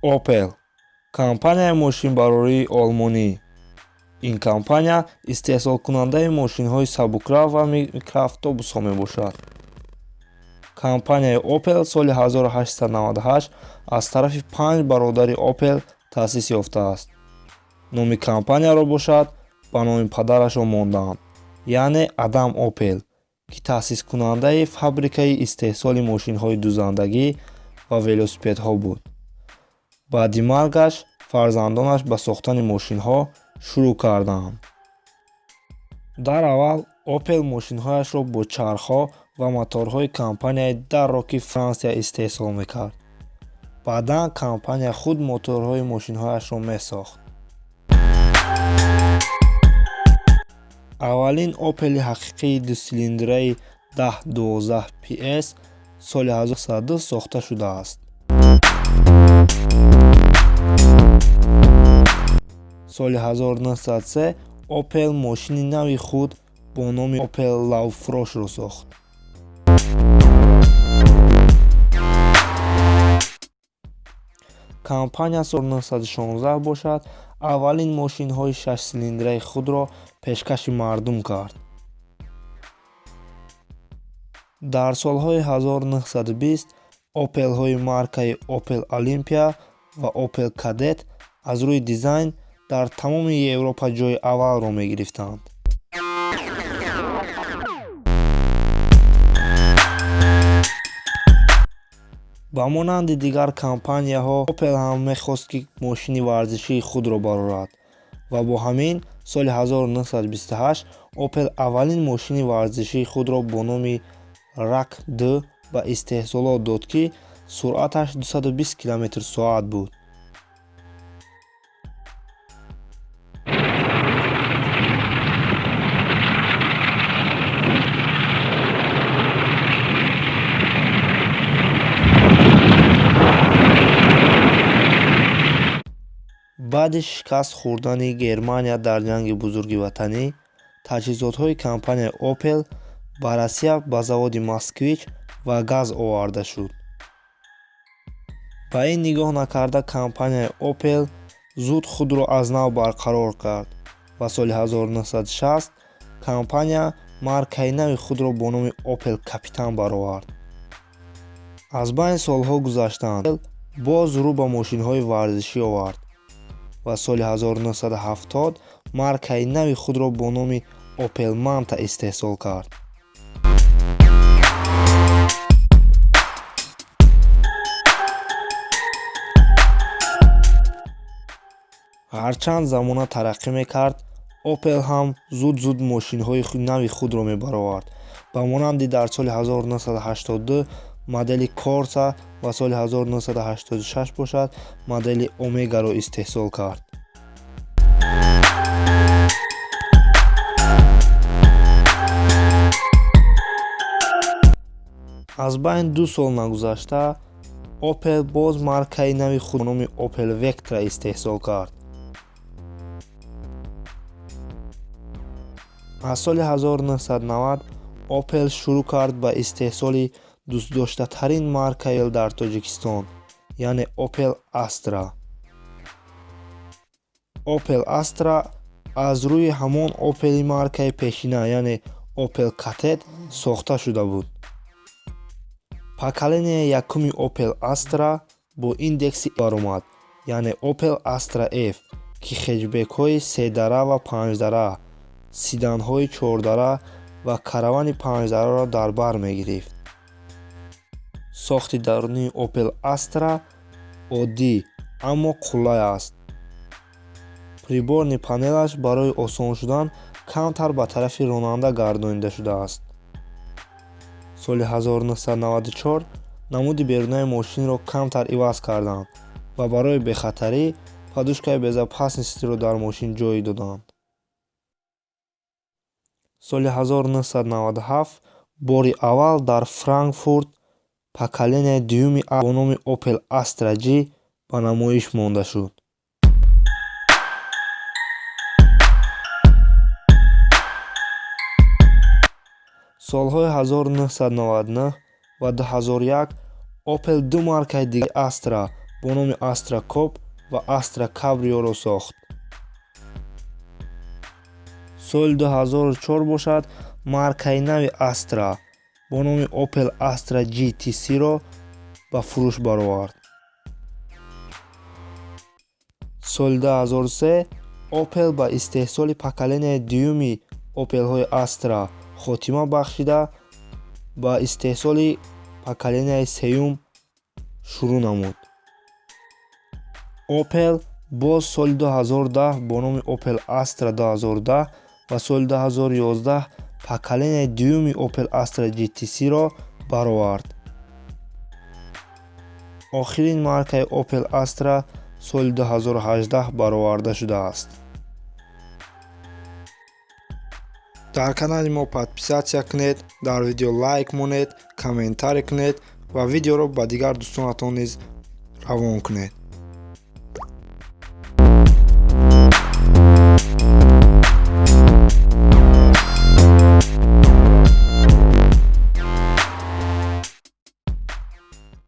Opel компанияи мошинбарории олмонӣ. Ин компания истеҳсолкунандаи мошинҳои сабукрав ва микроавтобусҳо мебошад. Компанияи Opel соли 1898 аз тарафи панҷ бародари Opel таъсис ёфтааст. Номи компанияро бошад ба номи падарашон мондаанд, яъне Адам Опел, ки таъсискунандаи фабрикаи истеҳсоли мошинҳои дузандагӣ ва велосипедҳо буд. Баъди маргаш фарзандонаш ба сохтани мошинҳо шурӯъ карданд. Дар аввал Опел мошинҳояшро бо чархҳо ва моторҳои компанияи Дарроки Франсия истеҳсол мекард. Баъдан компания худ моторҳои мошинҳояшро месохт. Аввалин Опели ҳақиқии дусилиндраи 1012 PS соли 1902 сохта шудааст. Соли 1903 Opel мошини нави худ бо номи Opel Лавфрошро сохт. Компания соли 1916 бошад аввалин мошинҳои шашсилиндраи худро пешкаши мардум кард. Дар солҳои 1920 Опелҳои маркаи Opel Olympia ва Opel Kadett аз рӯи дизайн дар тамоми Европа ҷойи аввалро мегирифтанд. Ба монанди дигар компанияҳо Opel ҳам мехост, ки мошини варзишии худро барорад ва бо ҳамин соли 1928 Opel аввалин мошини варзишии худро бо номи Rak 2 ба истеҳсолот дод, ки суръаташ 220 км/соат буд. Баъди шикаст хӯрдани Германия дар Ҷанги Бузурги Ватанӣ, таҷҳизотҳои компанияи Opel ба Россия ба заводи Москвич ва ГАЗ оварда шуд. Ба ин нигоҳ накарда компанияи Opel зуд худро аз нав барқарор кард ва соли 1960 компания маркаи нави худро бо номи Opel Капитан баровард. Аз байни солҳо гузаштанд, боз рӯ ба мошинҳои варзишӣ овард ва соли 1970 маркаи нави худро бо номи Opel Manta истеҳсол кард. Ҳарчанд замона тараққӣ мекард, Opel ҳам зуд-зуд мошинҳои нави худро мебаровард. Ба монанди дар соли 1982 модели Corsa ва соли 1986 бошад модели Омегаро истеҳсол кард. Аз байни ду сол нагузашта Opel боз маркаи нави худ бо номи Opel Vectra истеҳсол кард. Аз соли 1990 Opel шурӯъ кард ба истеҳсоли дӯстдоштатарин маркаи дар Тоҷикистон, яъне Opel Astra. Opel Astra аз рӯи ҳамон Opel-и маркаи пешина, яъне Opel Kadett сохта шуда буд. Поколенияи якуми Opel Astra бо индекси баромад, яъне Opel Astra F, ки хеҷбекҳои седара ва панҷдара, седанҳои чордара ва каравани панҷдараро дар бар мегирифт. Сохти дарунии Opel Astra оддӣ, аммо қулай аст. Приборни панелаш барои осон шудан камтар ба тарафи ронанда гардонида шудааст. Соли 1994 намуди берунаи мошинро камтар иваз карданд ва барои бехатарӣ подушкаи безопасностиро дар мошин ҷой доданд. Соли 1997 бори аввал дар Франкфурт поколенияи дуюми бо номи Opel Astra G ба намоиш монда шуд. Солҳои 1999 ва 2001 Opel ду маркаи дигари Astra бо номи Astra Coupe ва Astra Cabrio-ро сохт. Соли 2004 бошад, маркаи нави Astra бо номи Opel Astra GTC-ро ба фурӯш баровард. Соли 2003 Opel ба истеҳсоли поколенияи дуюми Opel-ҳои Astra хотима бахшида, ба истеҳсоли поколенияи сеюм шурӯъ намуд. Opel боз соли 2010 бо номи Opel Astra 2010 ва соли 2011 поколенияи дуюми Opel Astra GTC-ро баровард. Охирин маркаи Opel Astra соли 2018 бароварда шудааст. Дар канали мо подписатсия кунед, дар видео лайк монед, комментарий кунед ва видеоро ба дигар дӯстонатон низ равон кунед.